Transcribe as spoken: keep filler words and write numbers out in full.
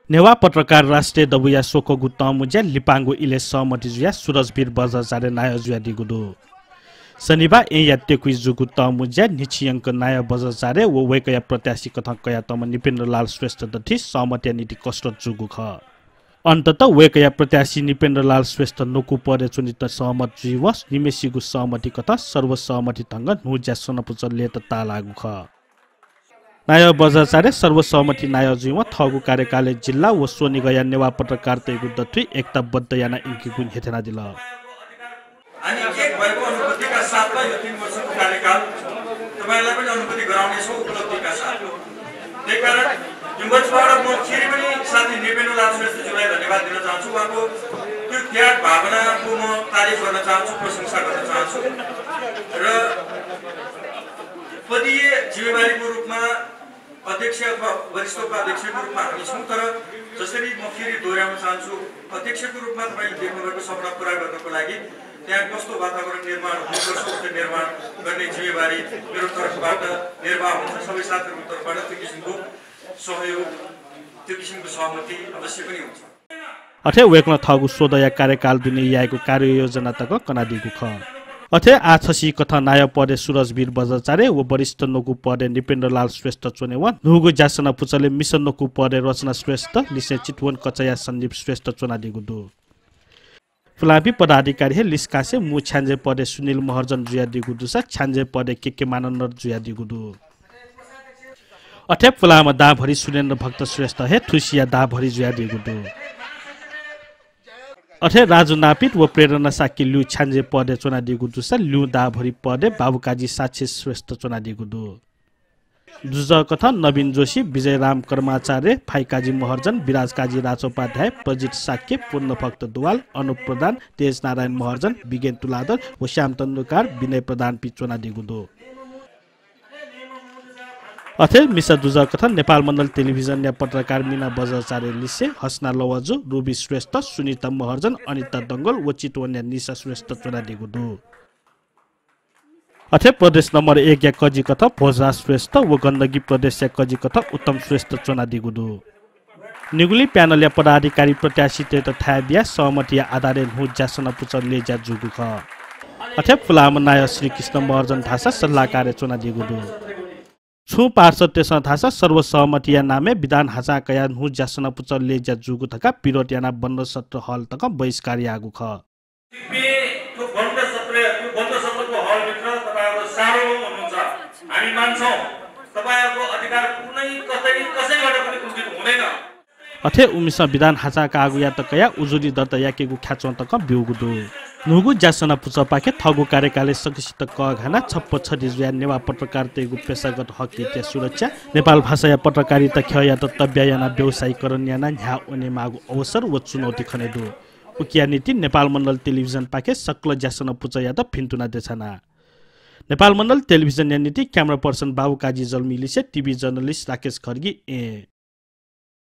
नेवाः पत्रकार राष्ट्रिय दबूया स्वक्वःगु तःमुँज्याय् लिपांगु इलय् सहमति जुयाः सुरजवीर बज्राचार्य नायः जुयादीगु दु। शनिबाः येँया त्यकुइ जूगु तःमुँज्याय् न्हिच्छियंक नायः बज्राचार्य व वय्कःया प्रत्याशी कथं कयातःम्ह नृपेन्द्रलाल श्रेष्ठ दथुइ सहमतिया निंतिं कसरत जूगु खः। अन्ततः वय्कःया प्रत्याशी नृपेन्द्रलाल श्रेष्ठ नकु पदय् च्वनेत सहमत जुइवं निम्हय्सिगु सहमति कथं सर्वसहमति धंगः न्हू ज्यासना पुचः लय्ताः ताःलाःगु खः। नायः बज्राचार्य सर्वसहमति नायः जुइवं थःगु कार्यकालय् जिल्ला व स्वनिगःया नेवाः पत्रकारतय्गु दथुइ एकताबद्ध यानाः यंकेगु न्ह्यथनादिल। अनि एक भएको अनुभूतिका साथमा यो तीन वर्षको कार्यकाल तपाईंलाई पनि अनुभूति गराउनेछौं उपलब्धिका साथ। त्यही कारण यो मञ्चबाट म फेरि पनि साथी नृपेन्द्रलाल श्रेष्ठज्यूलाई धन्यवाद दिन चाहन्छु। उहाँको त्यो त्याग भावनाको म तारिफ गर्न चाहन्छु, प्रशंसा गर्न चाहन्छु। र पदीय जिम्मेवारीको रूपमा अध्यक्ष अथवा वरिष्ठ उपाध्यक्षको रूपमा हामी छौं, तर जसरी म फेरि दोहोर्‍याउन चाहन्छु, अध्यक्षको रूपमा तपाईंले देख्नुभएको सपना पूरा गर्नको लागि त्यहाँ कस्तो वातावरण निर्माण हुनुपर्छ, त्यो निर्माण गर्ने जिम्मेवारी मेरो तर्फबाट निर्वाह हुन्छ। सबै साथीहरूको तर्फबाट त्यो किसिमको सहयोग, त्यो किसिमको सहमति अवश्य पनि हुन्छ। अथे वय्कलं थःगु स्वदँया कार्यकाल दुने यायेगु कार्ययोजना तकं कनादीगु खः। अथे आः छसिकथं नायः पदय् सुरजवीर बज्राचार्य व वरिष्ठ नकु पदय् नृपेन्द्रलाल श्रेष्ठ च्वनेवं न्हूगु ज्यासना पुचलय् मिसा नकु पदय् रचना श्रेष्ठ लिसें चितवन कचाया सन्दीप श्रेष्ठ च्वनादीगु दु। पुलांपिं पदाधिकारी हे लिसकासे मू छ्याञ्जे पदय् सुनिल महर्जन जुयादीगु दुसा छ्याञ्जे पदय् केके मानन्धर जुयादीगु दु। अथे पुलांम्ह दांभरि सुरेन्द्र भक्त श्रेष्ठ हे थुसिया दांभरि जुयादीगु दु। अथे राजु नापित व प्रेरणा शाक्य ल्यू छ्याञ्जे पदय् च्वनादीगु दुसा ल्यू दांभरि पदय् बाबुकाजी साक्षी श्रेष्ठ च्वनादीगु दु। दुजःकथं नवीन जोशी, विजयराम कर्माचार्य, फाइकाजी महर्जन, विराजकाजी राजोपाध्याय, प्रजित शाक्य, पूर्णभक्त दुवाल, अनुप प्रधान, तेजनारायण महर्जन, बिगेन तुलाधर व श्याम तण्डुकार, विनय प्रधानपिं च्वनादीगु दु। अथे मिसा दुजःकथं नेपाल मण्डल टेलिभिजनया पत्रकार मिना बज्राचार्य लिसें हसना लवाजु, रुबी श्रेष्ठ, सुनिता महर्जन, अनिता डंगोल व चितवनया निशा श्रेष्ठ च्वनादीगु दु। अथे प्रदेश नम्बर एकया कजिकथं भोजराज श्रेष्ठ व गण्डकी प्रदेशया कजिकथं उत्तम श्रेष्ठ च्वनादीगु दु। निगुलिं प्यानलया पदाधिकारी प्रत्याशीतय्त थाय् बियाः सहमतिया आधारय् न्हू ज्यासना पुचः लय्ज्या जूगु खः। अथे पुलांम्ह नायः श्रीकृष्ण महर्जन धाःसा सल्लाहकारय् च्वनादीगु दु। छुं पार्षदतय्सं धाःसा सर्वसहमतिया नामय् विधान हाचां कयाः न्हू ज्यासना पुचः लय्ज्या जूगु धकाः विरोध यानाः बन्द सत्र हल तकं बहिष्कार याःगु खः। थ्व बन्द सत्र, थ्व बन्द सत्रको हलभित्र तपाईंहरू सार्वभौम हुनुहुन्छ, हामी मान्छौं। तपाईंहरूको अधिकार कुनै कतै कसैबाट पनि कुण्ठित हुँदैन। अथे उमिसं विधान हाचां काःगुयात कयाः उजुरी दर्ता याकेगु ख्याच्वं तकं ब्यूगु दु। न्हूगु ज्यासना पुचःपाखें थःगु कार्यकालय् सकसित कःघानाः छप्पा छधि जुयाः नेवाः पत्रकारतय्गु पेशागत हकहितया सुरक्षा, नेपाल भाषाया पत्रकारिता ख्यःयात तब्या यानाः व्यवसायीकरण यानाः न्ह्याः वनेमाःगु अवसर व चुनौती खने दु। उकिया निंतिं नेपाल मण्डल टेलिभिजनपाखें सकल ज्यासना पुचःयात भिन्तुना देछाना। नेपाल मण्डल टेलिभिजनया निंतिं camera person बाबुकाजी जल्मी लिसें TV journalist राकेश खड्गी, एँ।